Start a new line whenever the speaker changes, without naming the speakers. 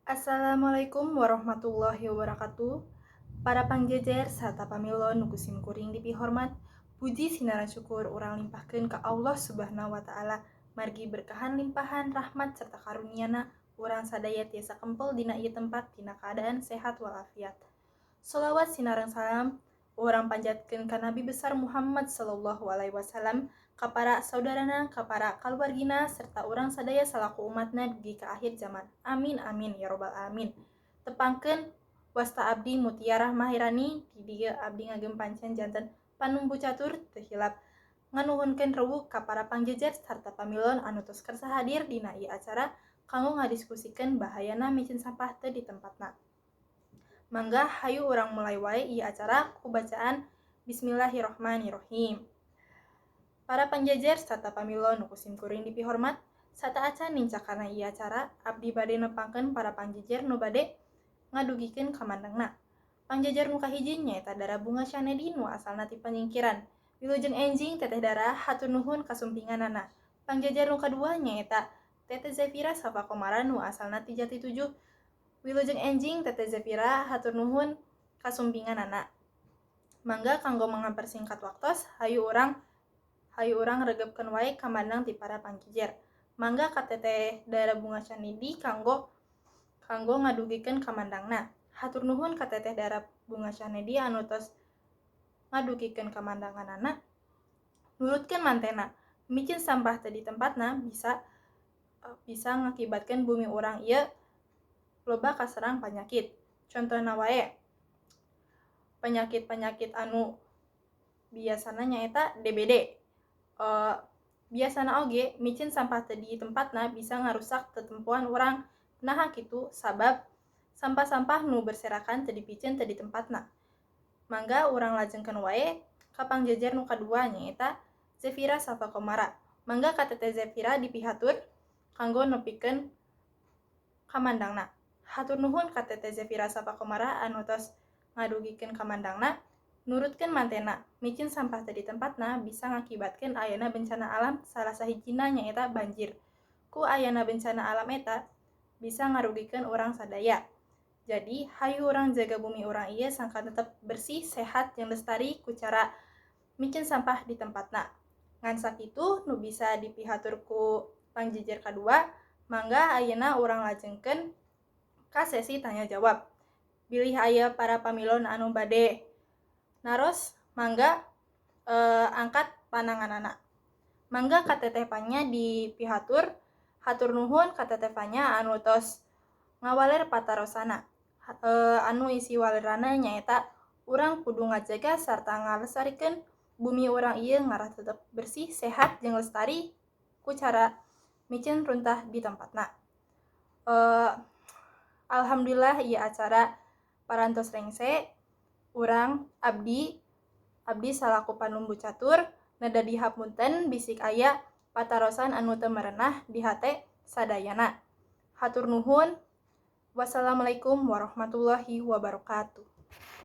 Assalamualaikum warahmatullahi wabarakatuh. Para pangjejer sarta pamilo nu ku simkuring dipihormat, puji sinareng syukur urang limpahkeun ka Allah Subhanahu wa Ta'ala, margi berkahan limpahan rahmat serta karunia-Na urang sadaya tiasa kempel dina ieu tempat dina keadaan sehat walafiat. Sholawat sinareng salam urang panjatkeun ka Nabi besar Muhammad sallallahu alaihi wasallam, ka para saudarana, ka para kaluargina, serta urang sadaya salaku umatna dugi ka akhir zaman. Amin amin ya robbal alamin. Tepangkeun, wasta abdi Mutiara Mahirani. Di dieu abdi ngagem pancen janten panumbu catur. Teu hilap nganuhunkeun rewuk ka para pangjejer sarta pamilon anu tos kersa hadir dina ieu acara kanggo ngadiskusikeun bahayana miceun sampah teu di tempatna. Mangga hayu urang mulai wae ieu acara ku bacaan Bismillahirrahmanirrahim. Para pangjejer sarta pamilo nu ku simkuring dipihormat, sateuacan nincak kana ieu acara, abdi bade nepangkeun para pangjejer nu bade ngadugikeun kamandangna. Pangjejer nu kahiji nyaeta Dara Bunga Syanedi nu asalna ti Panyingkiran. Wilujeng enjing, Teteh Dara, hatur nuhun kasumpinganana. Pangjejer nu kadua nyaeta Teteh Zefira Safa Komara nu asalna ti Jati Tujuh. Wilujeng enjing, Teteh Zefira, hatur nuhun kasumpinganana. Mangga kanggo mangapersingkat waktos, hayu urang regepkeun wae kamandang ti para pangjejer. Mangga ka Teteh Dara Bunga Syanedi kanggo kanggo ngadugikeun kamandangna. Hatur nuhun ka Teteh Dara Bunga Syanedi anu tos ngadugikeun kamandanganana. Nurutkeun mantena, miceun sampah teu di tempatna bisa bisa ngakibatkeun bumi urang ieu loba kaserang panyakit. Contohna wae penyakit-penyakit anu biasana nyaeta DBD. Biasana oge miceun sampah teu di tempatna bisa ngarusak tetempoan urang. Naha kitu? Sabab sampah-sampah nu berserakan teu dipiceun teu di tempatna. Mangga urang lajengkeun wae ka pangjejer nu kadua, nyaeta Zefira Safa Komara. Mangga ka Teteh Zefira dipihatur kanggo nepikeun kamandangna. Hatur nuhun ka Teteh Zefira Safa Komara anu tos ngadugikeun kamandangna. Nurutkeun mantena, miceun sampah teu di tempatna bisa ngakibatkeun ayana bencana alam, salah sahijina nyaeta banjir. Ku ayana bencana alam eta bisa ngarugikeun urang sadaya. Jadi hayu urang jaga bumi urang ieu sangkan tetep bersih, sehat, jeung lestari ku cara miceun sampah di tempatna. Ngan sakitu nu bisa dipihatur ku pangjejer kadua. Mangga ayeuna urang lajengkeun ka sesi tanya jawab. Bilih aya para pamilon anu bade naros, mangga angkat pananganana. Mangga ka Teteh Fanya dipihatur. Hatur nuhun ka Teteh Fanya anu tos ngawaler patarosana. Anu isi walerana nyaeta urang kudu ngajaga sarta ngalestarikeun bumi urang ieu ngarah tetep bersih, sehat, jeung lestari ku cara miceun runtah di tempatna. Alhamdulillah ieu acara parantos rengse. Urang abdi abdi salaku panumbu catur neda dihapunten bisik aya patarosan anu teu merenah di hate sadayana. Hatur nuhun. Wassalamualaikum warahmatullahi wabarakatuh.